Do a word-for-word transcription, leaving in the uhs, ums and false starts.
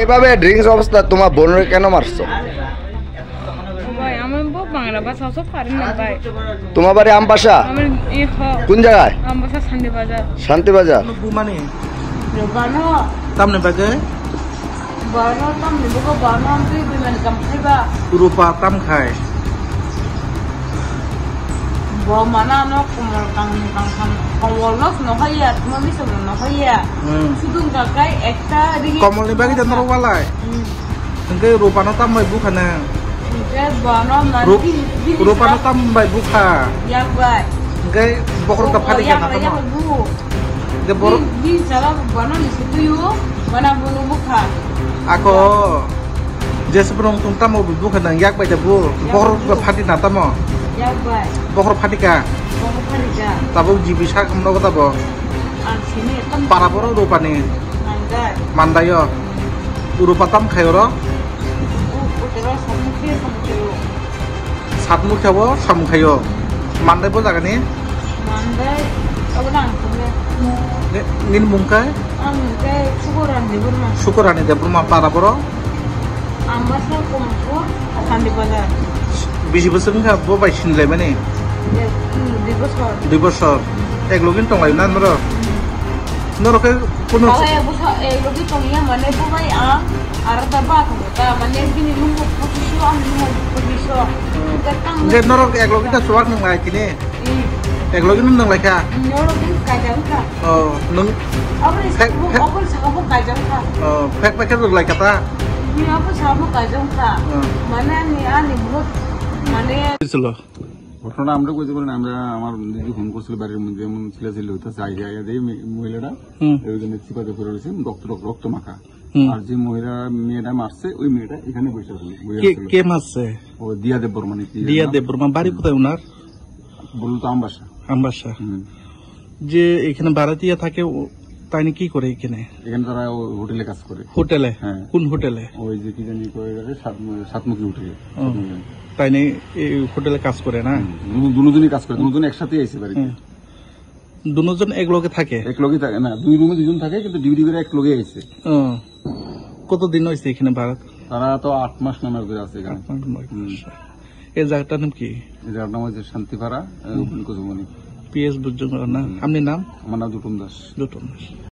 এভাবে ড্রিঙ্কস অবস্থা তোমার বোনরে কেন মারছো? ভাই, আমার বউ বাংলা ভাষা অত পারে না ভাই। তোমার বাড়ি আমবাসা? আমার, এ, হ। কোন জায়গায়? আমবাসা শান্তিবাজার। Shantibazar. Bumani. Bano. Tamni bagwi? Bano tamni bagwi bano ang twi bumani kam khaiba. Rupa tam khai. Bo mana no komol kang kang kang komol no no haya, tuma bisa no haya. Hmm. Sudung kakai ekta ringi. Komol ni bagwi dan ro walai. Hmm. Hingke rupa no tam bai bukha na. Hingke bono man Rup-, di, di rupa no tam bai bukha. Yak bai. Hingke bokhorok ta phadi yak bai, yak bai bu. Hingke bor- Di, di jala bono ni sutuyu, bono bunu bukha. Ako, jese prong tung tamo bu bukha nang yak bai da bu. Yak bokhorok ta phadi na tamo. Yak bai. Bokhorok phadi ka. Bokhorok phadi ka. Tabo jibi sak hamno ko tabo. Ang sini tam. Para boro rupa ni. Mandai. Mandai yo. Rupa tam khai oro. U-, utara samung khe samung khe o. Satmukha bo samung khaio. Mandai bo jaga ni? Mandai, abo na ang thumle. Ni, nini mung khe? Ang mung khe Sukorani Debbarma. Sukorani Debbarma para boro? Ambasa Komolpur, Sandi Bazar. Bisi bosor wngkha bo bai sinilai mani? Ye, hmm, dui bosor. Dui bosor. Ek login tonglai na noro? Hmm. Noro khe kuno Abo ek bosor, ek logi tongya mane bo bai ang. Aro ta ba thang ta, mane bini nungbo pochisho, ang nungbo pochisho. Hingke tang Hingke norok ek logi ta chuwak nung lai tini? Hmm. Ek logi nung nung lai kha? Norok bini kajang kha. Oh, nung Aboni Phek, sabo, phek. Aboni sabo kajang kha. Oh, phek phek khe rwk lai kha ta? Bini abo sabo kajang kha. Hmm. Mane ani, ani bhut, mane Chalo. ঘটনা আমরা কইতে পারি না, আমরা, আমার দিদি ফোন করছিল বাড়ির মধ্যে এমন চিল্লাচিল্লি হইতেছে, আগে আগে দিয়ে মি-, মহিলাটা হুম। ওই জন্য চিপাতে পড়ে রয়েছে, রক্ত, রক্ত, রক্ত মাখা। হুম। আর যে মহিলা, মেয়েটা মারছে, ওই মেয়েটা এখানে বসে আছিল, বসে কে, আছিল। কে মারছে? ও দিয়া দেববর্মা নাকি দিয়া যেন। দেববর্মা, বাড়ি হুম। কোথায় ওনার? বললো তো আমবাসা। আমবাসা। হুম। যে এখানে ভাড়াটিয়া থাকে, ও, তাইনি কি করে এখানে? এখানে তারা ও হোটেলে কাজ করে। হোটেলে? হ্যাঁ। কোন হোটেলে? ওই যে কি জানি কয় ওটাকে, সাত-, সাতমুখী হোটেলে। ও, সাতমুখী। তাইনি এই হোটেলে কাজ করে না? হুম, দুনো-, দুনোজনই কাজ করে, দুনোজন একসাথেই আইছে বাড়িতে। হুম। দুনোজন এক লগে থাকে? এক লগে থাকে না, দুই রুমে দুজন থাকে, কিন্তু ডিউটি করে এক লগে আইছে। ও। কতদিন হয়েছে এখানে ভাড়া? তারা তো আট মাস নানা করে আছে এখানে। আট মাস, নয় মাস। হুম। এই জায়গাটার নাম কি? এই জায়গাটার নাম হচ্ছে শান্তিপাড়া, আহ, হুম। উপেন কুচুমনি। পিএস বুঝছো না? হুম। আপনার নাম? আমার নাম দুটন দাস। দুটন দাস।